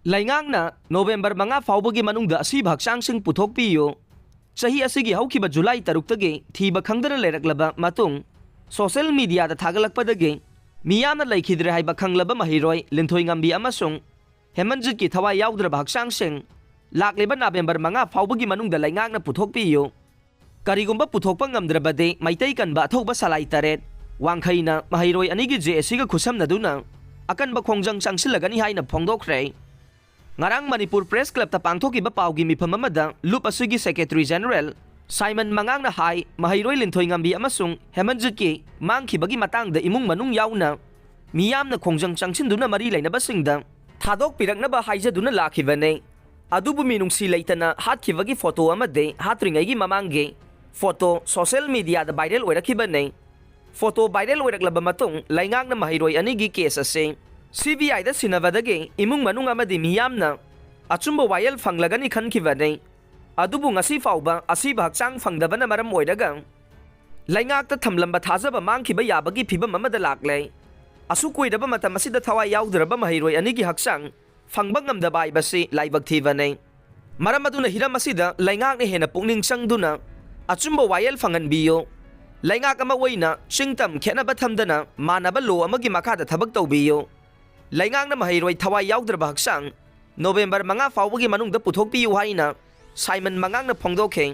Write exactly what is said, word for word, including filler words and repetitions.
ꯂꯩꯉꯥꯛꯅ ꯅꯣꯕꯦꯝꯕꯔ ꯃꯉꯥ ꯐꯥꯎꯕꯒꯤ ꯃꯅꯨꯡꯗ ꯑꯁꯤꯕ ꯍꯛꯆꯥꯡꯁꯤꯡ ꯄꯨꯊꯣꯛꯄꯤꯌꯨ꯫ ꯆꯍꯤ ꯑꯁꯤꯒꯤ ꯍꯧꯈꯤꯕ ꯖꯨꯂꯥꯏ ꯇꯔꯨꯛꯇꯒꯤ ꯊꯤꯕ ꯈꯪꯗꯅ ꯂꯩꯔꯛꯂꯕ ꯃꯇꯨꯡ, ꯁꯣꯁꯦꯜ ꯃꯤꯗꯤꯌꯥꯗ ꯊꯥꯒꯠꯂꯛꯄꯗꯒꯤ ꯃꯤꯌꯥꯝꯅ ꯂꯩꯈꯤꯗ꯭ꯔꯦ ꯍꯥꯏꯕ ꯈꯪꯂꯕ ꯃꯍꯩꯔꯣꯏ ꯂꯤꯟꯊꯣꯏꯉꯝꯕꯤ ꯑꯃꯁꯨꯡ ꯍꯦꯃꯟꯖꯤꯠꯀꯤ ꯊꯋꯥꯏ ꯌꯥꯎꯗ꯭ꯔꯕ ꯍꯛꯆꯥꯡꯁꯤꯡ ꯂꯥꯛꯂꯤꯕ ꯅꯕꯦꯝꯕꯔ ꯃꯉꯥ ꯐꯥꯎꯕꯒꯤ ꯃꯅꯨꯡꯗ ꯂꯩꯉꯥꯛꯅ ꯄꯨꯊꯣꯛꯄꯤꯌꯨ꯫ ꯀꯔꯤꯒꯨꯝꯕ ꯄꯨꯊꯣꯛꯄ ꯉꯝꯗ꯭ꯔꯕꯗꯤ ꯃꯩꯇꯩ ꯀꯟꯕ ꯑꯊꯧꯕ ꯁꯂꯥꯏ ꯇꯔꯦꯠ ꯋꯥꯡꯈꯩꯅ ꯃꯍꯩꯔꯣꯏ ꯑꯅꯤꯒꯤ ꯖꯦ ꯑꯦ ꯁꯤꯒ ꯈꯨꯠꯁꯝꯅꯗꯨꯅ ꯑꯀꯟꯕ ꯈꯣꯡꯖꯪ ꯆꯪꯁꯤꯜꯂꯒꯅꯤ ꯍꯥꯏꯅ ꯐꯣꯡꯗꯣꯛꯈ꯭ꯔꯦ꯫ ꯉꯔꯥꯡ ꯃꯅꯤꯄꯨꯔ ꯄ꯭ꯔꯦꯁ ꯀ꯭ꯂꯕꯇ ꯄꯥꯡꯊꯣꯛꯈꯤꯕ ꯄꯥꯎꯒꯤ ꯃꯤꯐꯝ ꯑꯃꯗ ꯂꯨꯞ ꯑꯁꯤꯒꯤ ꯁꯦꯀ꯭ꯔꯦꯇꯔꯤ ꯖꯦꯅꯔꯦꯜ ꯁꯥꯏꯃꯟ ꯃꯉꯥꯡꯅ ꯍꯥꯏ, ꯃꯍꯩꯔꯣꯏ ꯂꯤꯟꯊꯣꯏꯉꯝꯕꯤ ꯑꯃꯁꯨꯡ ꯍꯦꯃꯟꯖꯤꯠꯀꯤ ꯃꯥꯡꯈꯤꯕꯒꯤ ꯃꯇꯥꯡꯗ ꯏꯃꯨꯡ ꯃꯅꯨꯡ ꯌꯥꯎꯅ ꯃꯤꯌꯥꯝꯅ ꯈꯣꯡꯖꯪ ꯆꯪꯁꯤꯟꯗꯨꯅ ꯃꯔꯤ ꯂꯩꯅꯕꯁꯤꯡꯗ ꯊꯥꯗꯣꯛꯄꯤꯔꯛꯅꯕ ꯍꯥꯏꯖꯗꯨꯅ ꯂꯥꯛꯈꯤꯕꯅꯤ꯫ ꯑꯗꯨꯕꯨ ꯃꯤꯅꯨꯡꯁꯤ ꯂꯩꯇꯅ ꯍꯥꯠꯈꯤꯕꯒꯤ ꯐꯣꯇꯣ ꯑꯃꯗꯤ ꯍꯥꯠꯇ꯭ꯔꯤꯉꯩꯒꯤ ꯃꯃꯥꯡꯒꯤ ꯐꯣꯇꯣ ꯁꯣꯁꯦꯜ ꯃꯤꯗꯤꯌꯥꯗ ꯚꯥꯏꯔꯦꯜ ꯑꯣꯏꯔꯛꯈꯤꯕꯅꯤ꯫ ꯐꯣꯇꯣ ꯚꯥꯏꯔꯦꯜ ꯑꯣꯏꯔꯛꯂꯕ ꯃꯇꯨꯡ ꯂꯩꯉꯥꯛꯅ ꯃꯍꯩꯔꯣꯏ ꯑꯅꯤꯒꯤ ꯀꯦꯁ ꯑꯁꯤ ꯁꯤ ꯕꯤ ꯑꯥꯏꯗ ꯁꯤꯟꯅꯕꯗꯒꯤ ꯏꯃꯨꯡ ꯃꯅꯨꯡ ꯑꯃꯗꯤ ꯃꯤꯌꯥꯝꯅ ꯑꯆꯨꯝꯕ ꯋꯥꯌꯦꯜ ꯐꯪꯂꯒꯅꯤ ꯈꯟꯈꯤꯕꯅꯤ꯫ ꯑꯗꯨꯕꯨ ꯉꯁꯤ ꯐꯥꯎꯕ ꯑꯁꯤꯕ ꯍꯛꯆꯥꯡ ꯐꯪꯗꯕꯅ ꯃꯔꯝ ꯑꯣꯏꯔꯒ ꯂꯩꯉꯥꯛꯇ ꯊꯝꯂꯝꯕ ꯊꯥꯖꯕ ꯃꯥꯡꯈꯤꯕ ꯌꯥꯕꯒꯤ ꯐꯤꯕꯝ ꯑꯃꯗ ꯂꯥꯛꯂꯦ꯫ ꯑꯁꯨꯛ ꯀꯨꯏꯔꯕ ꯃꯇꯝ ꯑꯁꯤꯗ ꯊꯋꯥꯏ ꯌꯥꯎꯗ꯭ꯔꯕ ꯃꯍꯩꯔꯣꯏ ꯑꯅꯤꯒꯤ ꯍꯛꯆꯥꯡ ꯐꯪꯕ ꯉꯝꯗꯕ ꯍꯥꯏꯕꯁꯤ ꯂꯥꯏꯕꯛ ꯊꯤꯕꯅꯤ꯫ ꯃꯔꯝ ꯑꯗꯨꯅ ꯍꯤꯔꯝ ꯑꯁꯤꯗ ꯂꯩꯉꯥꯛꯅ ꯍꯦꯟꯅ ꯄꯨꯛꯅꯤꯡ ꯆꯪꯗꯨꯅ ꯑꯆꯨꯝꯕ ꯋꯥꯌꯦꯜ ꯐꯪꯍꯟꯕꯤꯌꯨ꯫ ꯂꯩꯉꯥꯛ ꯑꯃ ꯑꯣꯏꯅ ꯆꯤꯡ ꯇꯝ ꯈꯦꯠꯅꯕ ꯊꯝꯗꯅ ꯃꯥꯟꯅꯕ ꯂꯣ ꯑꯃꯒꯤ ꯃꯈꯥꯗ ꯊꯕꯛ ꯇꯧꯕꯤꯌꯨ꯫ ꯂꯩꯉꯥꯛꯅ ꯃꯍꯩꯔꯣꯏ ꯊꯋꯥꯏ ꯌꯥꯎꯗ꯭ꯔꯕ ꯍꯛꯆꯥꯡ ꯅꯣꯕꯦꯝꯕꯔ ꯃꯉꯥ ꯐꯥꯎꯕꯒꯤ ꯃꯅꯨꯡꯗ ꯄꯨꯊꯣꯛꯄꯤꯌꯨ ꯍꯥꯏꯅ ꯁꯥꯏꯃꯟ ꯃꯉꯥꯡꯅ ꯐꯣꯡꯗꯣꯛꯈꯤ꯫